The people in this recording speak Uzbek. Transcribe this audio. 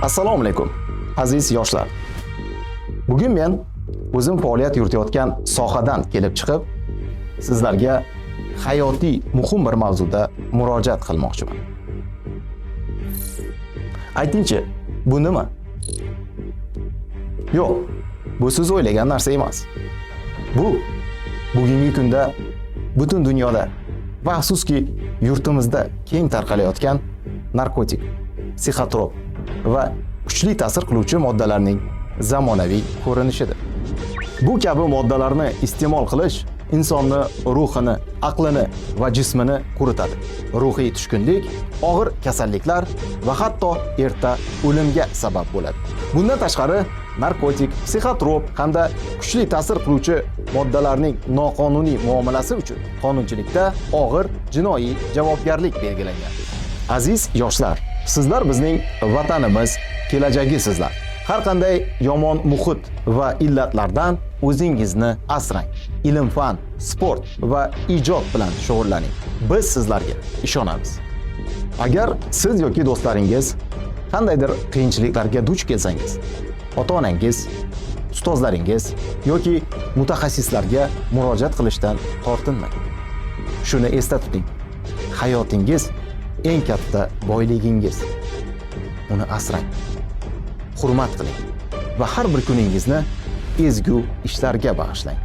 Assalomu alaykum, aziz yoshlar. Bugun men o'zim faoliyat yuritayotgan sohadan kelib chiqib, sizlarga hayotiy muhim bir mavzuda murojaat qilmoqchiman. Aytingchi, bu nima? Yo'q, bu siz o'ylagan narsa emas. Bu bugungi kunda butun dunyoda va afsuski yurtimizda keng tarqalayotgan narkotik, psixotrop va kuchli ta'sir qiluvchi moddalarning zamonaviy ko'rinishidir. Bu kabi moddalarni iste'mol qilish insonni ruhini, aqlini va jismini quritadi. Ruhiy tushkunlik, og'ir kasalliklar va hatto erta o'limga sabab bo'ladi. Bundan tashqari, narkotik, psixotrop hamda kuchli ta'sir qiluvchi moddalarning noqonuniy muomalasi uchun qonunchilikda og'ir jinoiy javobgarlik belgilangan. Aziz yoshlar, sizlar bizning vatanimiz kelajagisizlar. Har qanday yomon muhit va illatlardan o'zingizni asrang. Ilm-fan, sport va ijod bilan shug'ullaning. Biz sizlarga ishonamiz. Agar siz yoki do'stlaringiz qandaydir qiyinchiliklarga duch kelsangiz, ota-onangiz, ustozlaringiz yoki mutaxassislarga murojaat qilishdan tortinmang. Shuni esda tuting. Hayotingiz eng katta boyligingiz. Uni asrang. Hurmat qiling va har bir kuningizni ezgu ishlarga bag'ishlang.